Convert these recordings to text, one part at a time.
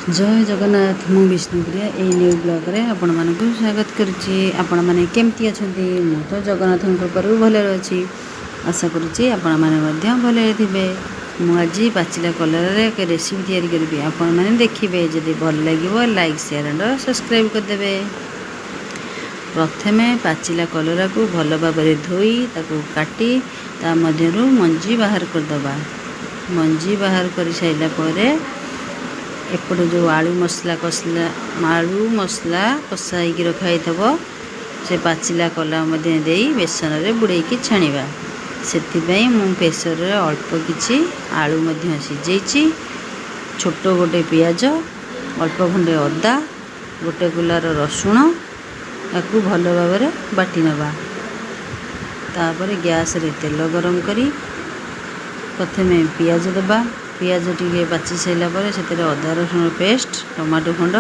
ଜୟ ଜଗନ୍ନାଥ। ମୁଁ ବିଷ୍ଣୁପ୍ରିୟା, ଏଇ ନ୍ୟୁ ବ୍ଲଗ୍ରେ ଆପଣମାନଙ୍କୁ ସ୍ୱାଗତ କରୁଛି। ଆପଣମାନେ କେମିତି ଅଛନ୍ତି? ମୁଁ ତ ଜଗନ୍ନାଥଙ୍କ କୃପାରୁ ଭଲରେ ଅଛି। ଆଶା କରୁଛି ଆପଣମାନେ ମଧ୍ୟ ଭଲରେ ଥିବେ। ମୁଁ ଆଜି ପାଚିଲା କଲରାରେ ଏକ ରେସିପି ତିଆରି କରିବି। ଆପଣମାନେ ଦେଖିବେ, ଯଦି ଭଲ ଲାଗିବ ଲାଇକ୍, ସେୟାର ଆଣ୍ଡ ସବସ୍କ୍ରାଇବ୍ କରିଦେବେ। ପ୍ରଥମେ ପାଚିଲା କଲରାକୁ ଭଲ ଭାବରେ ଧୋଇ ତାକୁ କାଟି ତା ମଧ୍ୟରୁ ମଞ୍ଜି ବାହାର କରିଦେବା। ମଞ୍ଜି ବାହାର କରିସାରିଲା ପରେ ଏପଟେ ଯେଉଁ ଆଳୁ ମସଲା କଷିଲା, ଆଳୁ ମସଲା କଷା ହେଇକି ରଖା ହେଇଥିବ, ସେ ପାଚିଲା କଲା ମଧ୍ୟ ଦେଇ ବେସନରେ ବୁଡ଼େଇକି ଛାଣିବା। ସେଥିପାଇଁ ମୁଁ ପ୍ରେସରରେ ଅଳ୍ପ କିଛି ଆଳୁ ମଧ୍ୟ ସିଝେଇଛି। ଛୋଟ ଗୋଟେ ପିଆଜ, ଅଳ୍ପ ଖଣ୍ଡେ ଅଦା, ଗୋଟେ କୁଲାର ରସୁଣ, ତାକୁ ଭଲ ଭାବରେ ବାଟି ନେବା। ତାପରେ ଗ୍ୟାସ୍ରେ ତେଲ ଗରମ କରି ପ୍ରଥମେ ପିଆଜ ଦେବା। ପିଆଜ ଟିକେ ପାଚି ସାରିଲା ପରେ ସେଥିରେ ଅଦା ରସୁଣ ପେଷ୍ଟ, ଟମାଟୋ ଖଣ୍ଡ,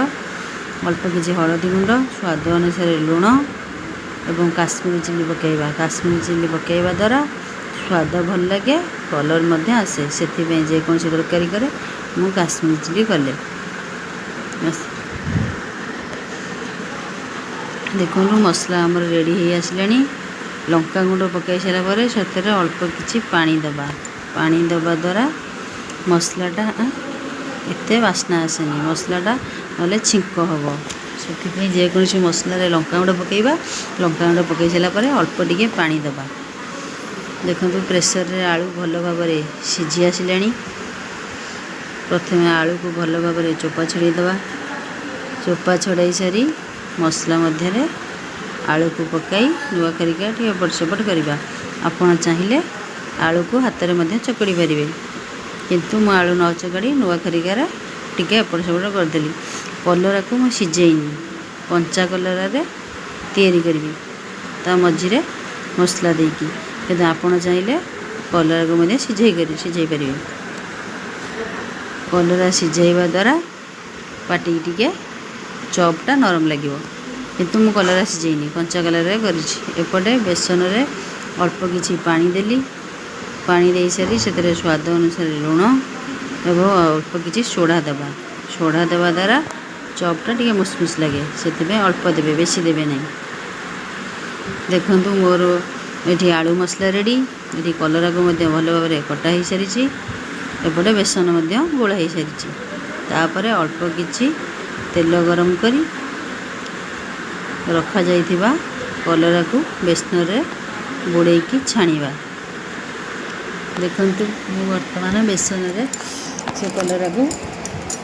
ଅଳ୍ପ କିଛି ହଳଦୀ ଗୁଣ୍ଡ, ସ୍ୱାଦ ଅନୁସାରେ ଲୁଣ ଏବଂ କାଶ୍ମୀରୀ ଚିଲି ପକାଇବା। କାଶ୍ମୀରୀ ଚିଲି ପକାଇବା ଦ୍ୱାରା ସ୍ୱାଦ ଭଲ ଲାଗେ, କଲର୍ ମଧ୍ୟ ଆସେ। ସେଥିପାଇଁ ଯେକୌଣସି ତରକାରୀ କରେ, ମୁଁ କାଶ୍ମୀରୀ ଚିଲି କଲେ। ଦେଖନ୍ତୁ, ମସଲା ଆମର ରେଡ଼ି ହେଇ ଆସିଲାଣି। ଲଙ୍କା ଗୁଣ୍ଡ ପକାଇ ସାରିଲା ପରେ ସେଥିରେ ଅଳ୍ପ କିଛି ପାଣି ଦେବା। ପାଣି ଦେବା ଦ୍ୱାରା ମସଲାଟା ଏତେ ବାସ୍ନା ଆସେନି, ମସଲାଟା ନହେଲେ ଛିଙ୍କ ହେବ। ସେଥିପାଇଁ ଯେକୌଣସି ମସଲାରେ ଲଙ୍କାଗୁଣ୍ଡ ପକାଇବା। ଲଙ୍କାଗୁଣ୍ଡ ପକାଇ ସାରିଲା ପରେ ଅଳ୍ପ ଟିକେ ପାଣି ଦେବା। ଦେଖନ୍ତୁ, ପ୍ରେସରରେ ଆଳୁ ଭଲ ଭାବରେ ସିଝି ଆସିଲାଣି। ପ୍ରଥମେ ଆଳୁକୁ ଭଲ ଭାବରେ ଚୋପା ଛଡ଼େଇ ଦେବା। ଚୋପା ଛଡ଼େଇ ସାରି ମସଲା ମଧ୍ୟରେ ଆଳୁକୁ ପକାଇ ନୂଆ ଖରିକା ଟିକେ ଏପଟ ସେପଟ କରିବା। ଆପଣ ଚାହିଁଲେ ଆଳୁକୁ ହାତରେ ମଧ୍ୟ ଚକଡ଼ି ପାରିବେ, କିନ୍ତୁ ମୁଁ ଆଳୁ ନ ଚକଡ଼ି ନୂଆ ଖରିକାରେ ଟିକେ ଏପଟ ସେପଟ କରିଦେଲି। କଲରାକୁ ମୁଁ ସିଝେଇନି, କଞ୍ଚା କଲରାରେ ତିଆରି କରିବି ତା ମଝିରେ ମସଲା ଦେଇକି। କିନ୍ତୁ ଆପଣ ଚାହିଁଲେ କଲରାକୁ ମଧ୍ୟ ସିଝେଇ କରି ସିଝେଇ ପାରିବେ। କଲରା ସିଝେଇବା ଦ୍ୱାରା ପାଟିକି ଟିକେ ଚପ୍ଟା ନରମ ଲାଗିବ, କିନ୍ତୁ ମୁଁ କଲରା ସିଝେଇନି, କଞ୍ଚା କଲରାରେ କରିଛି। ଏପଟେ ବେସନରେ ଅଳ୍ପ କିଛି ପାଣି ଦେଲି। ପାଣି ଦେଇସାରି ସେଥିରେ ସ୍ୱାଦ ଅନୁସାରେ ଲୁଣ ଏବଂ ଅଳ୍ପ କିଛି ସୋଢ଼ା ଦେବା। ସୋଢ଼ା ଦେବା ଦ୍ୱାରା ଚପ୍ଟା ଟିକେ ମୁସମୁସ ଲାଗେ, ସେଥିପାଇଁ ଅଳ୍ପ ଦେବେ, ବେଶୀ ଦେବେ ନାହିଁ। ଦେଖନ୍ତୁ, ମୋର ଏଠି ଆଳୁ ମସଲା ରେଡ଼ି, ଏଠି କଲରାକୁ ମଧ୍ୟ ଭଲ ଭାବରେ କଟା ହେଇସାରିଛି, ଏପଟେ ବେସନ ମଧ୍ୟ ଗୋଳା ହେଇସାରିଛି। ତାପରେ ଅଳ୍ପ କିଛି ତେଲ ଗରମ କରି ରଖାଯାଇଥିବା କଲରାକୁ ବେସନରେ ବୁଡ଼େଇକି ଛାଣିବା। ଦେଖନ୍ତୁ, ମୁଁ ବର୍ତ୍ତମାନ ବେସନରେ ସେ କଲରାକୁ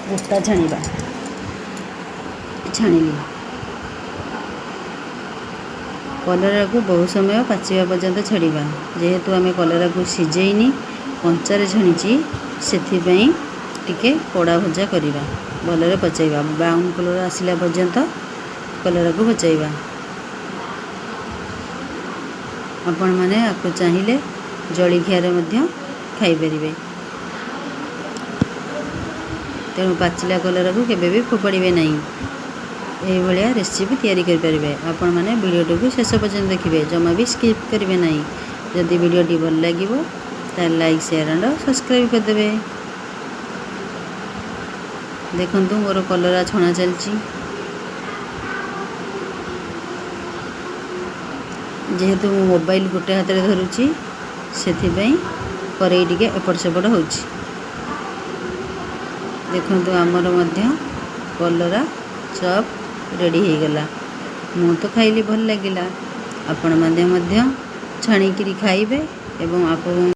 ଗୋଟା ଛାଣିବା ଛାଣିଲି। କଲରାକୁ ବହୁ ସମୟ ପାଚିବା ପର୍ଯ୍ୟନ୍ତ ଛାଡ଼ିବା। ଯେହେତୁ ଆମେ କଲରାକୁ ସିଝେଇନି, କଞ୍ଚାରେ ଛାଣିଛି, ସେଥିପାଇଁ ଟିକେ କଡ଼ା ଭଜା କରିବା, ଭଲରେ ପଚାଇବା। ବ୍ରାଉନ୍ କଲର୍ ଆସିଲା ପର୍ଯ୍ୟନ୍ତ କଲରାକୁ ପଚାଇବା। ଆପଣମାନେ ଆକୁ ଚାହିଁଲେ ଜଳିଖିଆରେ ମଧ୍ୟ ଖାଇପାରିବେ। ତେଣୁ ପାଚିଲା କଲରାକୁ କେବେ ବି ଫୋପାଡ଼ିବେ ନାହିଁ, ଏଇଭଳିଆ ରେସିପି ତିଆରି କରିପାରିବେ। ଆପଣମାନେ ଭିଡ଼ିଓଟିକୁ ଶେଷ ପର୍ଯ୍ୟନ୍ତ ଦେଖିବେ, ଜମା ବି ସ୍କିପ୍ କରିବେ ନାହିଁ। ଯଦି ଭିଡ଼ିଓଟି ଭଲ ଲାଗିବ, ତାହେଲେ ଲାଇକ୍, ସେୟାର ଆଣ୍ଡ ସବସ୍କ୍ରାଇବ୍ କରିଦେବେ। ଦେଖନ୍ତୁ, ମୋର କଲରା ଛଣା ଚାଲିଛି। ଯେହେତୁ ମୁଁ ମୋବାଇଲ ଗୋଟେ ହାତରେ ଧରୁଛି, ସେଥିପାଇଁ କରେଇ ଟିକେ ଏପଟ ସେପଟ ହେଉଛି। ଦେଖନ୍ତୁ, ଆମର ମଧ୍ୟ କଲରା ଚପ୍ ରେଡ଼ି ହେଇଗଲା। ମୁଁ ତ ଖାଇଲି, ଭଲ ଲାଗିଲା। ଆପଣମାନେ ମଧ୍ୟ ଛାଣିକିରି ଖାଇବେ ଏବଂ ଆପଣ